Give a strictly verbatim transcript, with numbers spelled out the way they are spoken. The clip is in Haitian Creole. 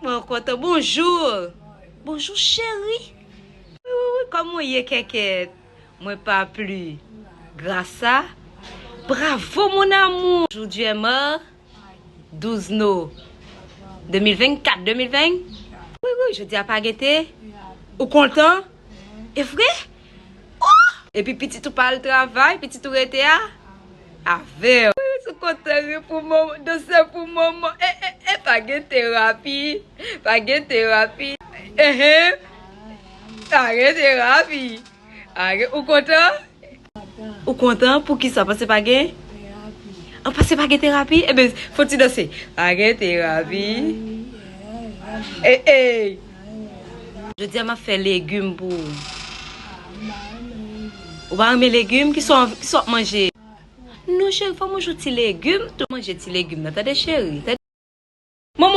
Mwen kontan. Bonjou. Bonjou, cheri. Wi, wi, wi, kòman w ye, kèkèt? Mwen pa pli. Gras a. Bravo, mon amour. Aujourd'hui est mars, douz no, de mil vennkat, de mil ven. Wi, wi, jodi a pa gete. Ou kontan? E vre? Oh! Epi pitit ou pa al travay, pitit ou rete a? Avè w. Wi, wi, sou kontan ri pou manman, danse pou manman. E, e, e, pa gen terapi. Pa gen terapi. Ehe. Pa gen terapi. Pa gen, ou kontan? Ou kontan? Poukisa? Paske pa gen? An, paske pa gen terapi? Eben, fò ti danse. Pa gen terapi. E, e. Jodi a m ap fè legim pou ou. Ou pa renmen legim? Kisa w, kisa w ap manje? Non, cheri, fò m manje ti legim tou. Manje ti legim nan, tande, cheri. Tande. Manman,